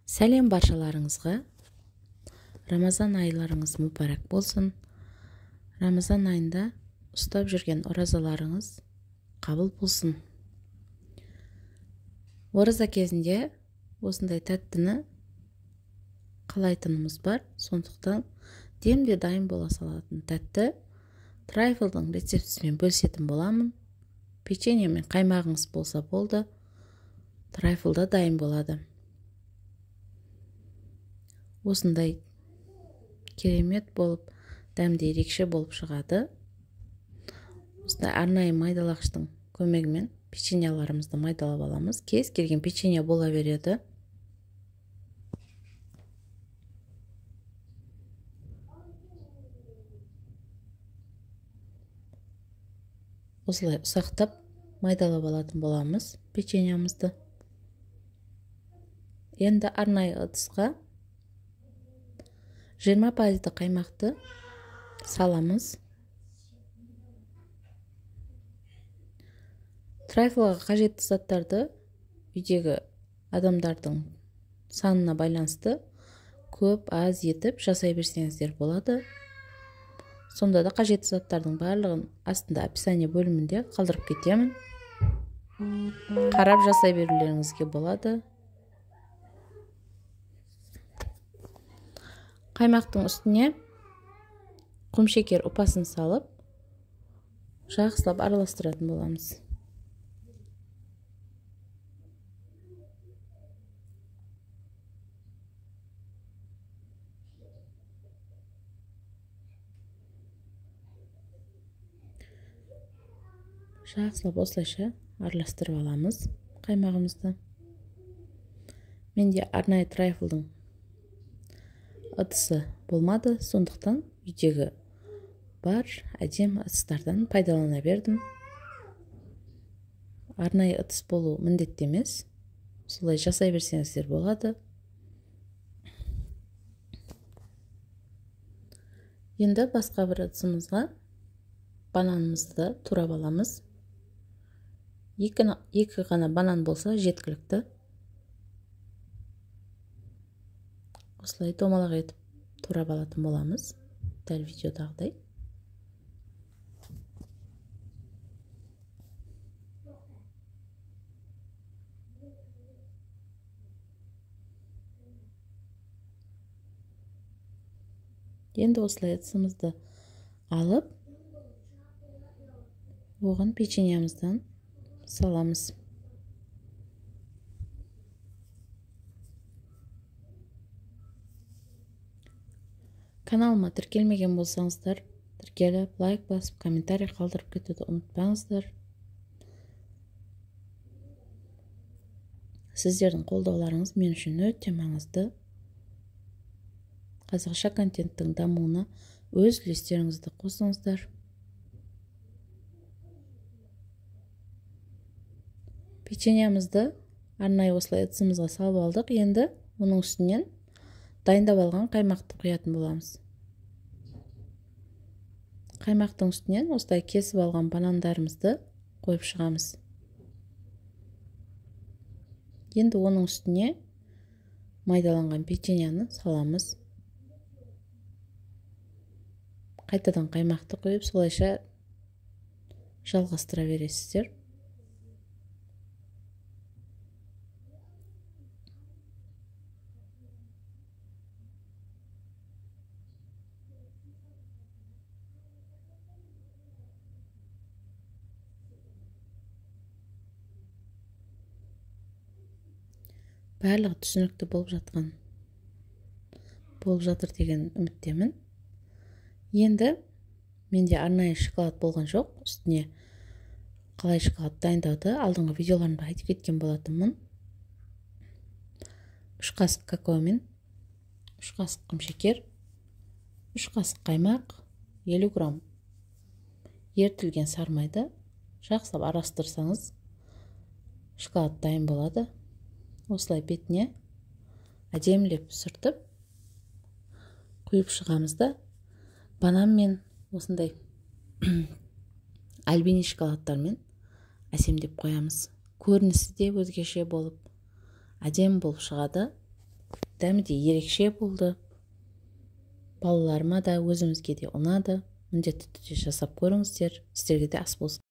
Сәлем баршаларыңызға. Рамазан айларыңыз мүбәрәк болсын. Рамазан айында ұстап жүрген оразаларыңыз қабыл болсын. Ораза кезінде осындай тәттіні қалайтынымыз бар, сондықтан демде дайын бола салатын тәтті трайфлдың рецептісімен бөлісетін боламын. Печенье мен қаймағыңыз болса болды, трайфл да дайын болады. Осындай керемет болып, дәмді ерекше болып шығады. Осындай арнайы майдалағыштың көмегімен печеньеларымызды майдалап аламыз. Кез келген печенье бола береді. Осылай ұсақтап майдалап алатын боламыз печеньемізді. Енді арнайы ыдысқа 20% қаймақты саламыз. Трайфлға қажетті заттарды үйдегі адамдардың санына байланысты көп аз етіп жасай берсеңіздер болады. Сонда да қажетті заттардың барлығын астында описание бөлімінде қалдырып кетемін. Қарап жасай берулеріңізге болады. Қаймақтың үстіне құмшекер ұпасын салып, жақсылап араластыратын боламыз. Жақсылап осылайша араластырып аламыз қаймағымызды. Менде арнайы трайфлдың ыдысы болмады, сондықтан үйдегі бар әдемі ыдыстардан пайдалана бердім. Арнайы ыдыс болу міндетті емес, солай жасай берсеңіздер болады. Енді басқа бір ыдысымызға бананымызды турап аламыз. Екі ғана банан болса жеткілікті. Осылай домалақ етіп турап алатын боламыз, дәл видеодағыдай. Енді осылай ыдысымызды алып, оған печеньемізден саламыз. Каналыма тіркелмеген болсаңыздар, тіркеліп, лайк басып, комментарий қалдырып кетуді ұмытпаңыздар. Сіздердің қолдауларыңыз мен үшін өте маңызды. Қазақша контенттің дамуына өз үлестеріңізді қосыңыздар. Печеньемізді арнайы осылай ыдысымызға салып алдық. Енді оның үстінен дайындап алған қаймақты құятын боламыз. Қаймақтың үстінен осылай кесіп алған банандарымызды қойып шығамыз. Енді оның үстіне майдаланған печеньені саламыз. Қайтадан қаймақты құйып, солайша жалғастыра бересіздер. Барлығы түсінікті болып жатыр деген үміттемін. Енді менде арнайы шоколад болған жоқ. Үстіне қалай шоколад дайындауды алдыңғы видеоларымда айтып кеткен болатынмын. 3 қасық какаомен, 3 қасық құмшекер, 3 қасық қаймақ, 50 грамм ерітілген сары майды жақсылап араластырсаңыз шоколад дайын болады. Осылай бетіне әдемілеп сүртіп құйып шығамыз да, банан мен осындай альбини шоколадтармен әсемдеп қоямыз. Көрінісі де өзгеше болып, әдемі болып шығады. Дәмі де ерекше болды. Балаларыма да, өзімізге де ұнады. Міндетті түрде жасап көріңіздер. Сіздерге де ас болсын.